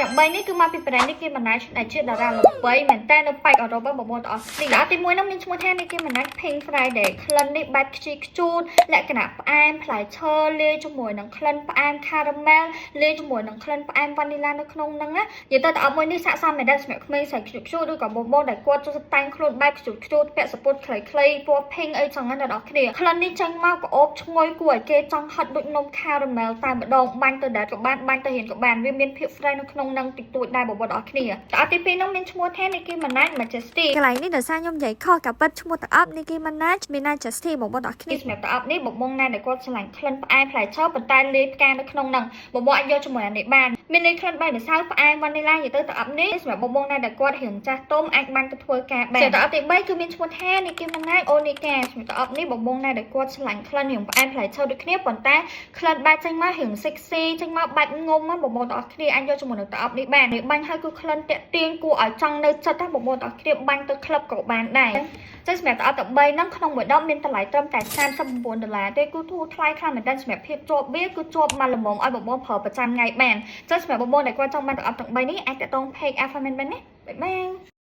ទាំង3នេះគឺមកពី brand Nicki Minaj ដែលជាតារាល្បីមែនតើនៅប៉ែកអឺរ៉ុបបងប្អូនទាំងអស់គ្នាទឹកអប់ទី1នោះមានឈ្មោះថា Nicki Minaj Pink Friday ក្លិននេះបែបខ្ជីខ្ជូតលក្ខណៈផ្អែមផ្លែឈើលាយជាមួយនឹងក្លិនផ្អែម caramel លាយជាមួយនឹងក្លិនផ្អែម vanilla នៅក្នុងហ្នឹងណានិយាយទៅទឹកអប់មួយនេះស័ក្តិសមមែនតើសម្រាប់ក្មេងស្រីខ្ជូតខ្ជូតឬក៏បងប្អូនដែលគាត់ចូលចិត្តតែងខ្លួនបែបខ្ជូតខ្ជូតពាក់សំពត់ខ្លីៗពណ៌ pink អីចឹងណាអ្នកនរគ្នាក្លិននេះចេញមកក្អូបឈ្ងុយគួរឲ្យគេចង់ហិតដូចនំ caramel តែម្ដងបាញ់ទៅដែរក៏បានបាញ់ទៅរៀនក៏បានវាមានភាព fresh នៅក្នុងហ្នឹងតិចតួចដែរបងប្អូនអរគ្នាទឹកអប់ទី2ហ្នឹងមានឈ្មោះថា Nicki Minaj Majesty។ កន្លែងនេះដោយសារខ្ញុំនិយាយខុសក៏ពិតឈ្មោះទឹកអប់ Nicki Minaj Minajesty បងប្អូនទាំងអស់គ្នា។ សម្រាប់ទឹកអប់នេះបងបងណាដែលគាត់ស្រឡាញ់ក្លិនផ្អែមផ្លែឈើប៉ុន្តែលាយផ្កានៅក្នុងហ្នឹងបងបងអាចយកជាមួយអានេះបានមានន័យក្លិនបែបម្សៅផ្អែមវ៉ានីឡានិយាយទៅទឹកអប់នេះសម្រាប់បងបងណាដែលគាត់រៀងចាស់ទុំអាចបានទៅធ្វើការបានសម្រាប់ទឹកអប់ទី3គឺមានឈ្មោះថា Nicki Minaj Onika សម្រាប់ទឹកអប់នេះបងបងណាដែលគាត់ស្រឡាញ់ក្លិនរៀងផ្អែមផ្លែឈើដូចគ្នាប៉ុន្តែក្លិនបែបចេញមករៀង sexy ចេញមកបែបងំបងបងទាំងអស់គ្នាអាចយកជាមួយនឹងទឹកអប់នេះបាននេះបាញ់ហើយគឺក្លិនតាក់ទាញគួរឲ្យចង់នៅចិត្តណាបងបងទាំងអស់គ្នាបាញ់ទៅក្លឹបក៏បានដែរចឹងសម្រាប់ទឹកអប់ទាំង3ហ្នឹងក្នុងមួយដបមានតម្លៃត្រឹមតែ39ដុល្លារទេគឺធូរថ្លៃខ្លាំងមែនទែនសម្រាប់ភាពជាប់វាគឺជាប់មកល្មមឲ្យបងបងប្រើប្រចាំថ្ងៃបានចឹងសម្រាប់បងបងដែលគាត់ចង់បានទឹកអប់ទាំង3នេះអាចតាក់ទង page Alpha Man បានណាបាយបាយ។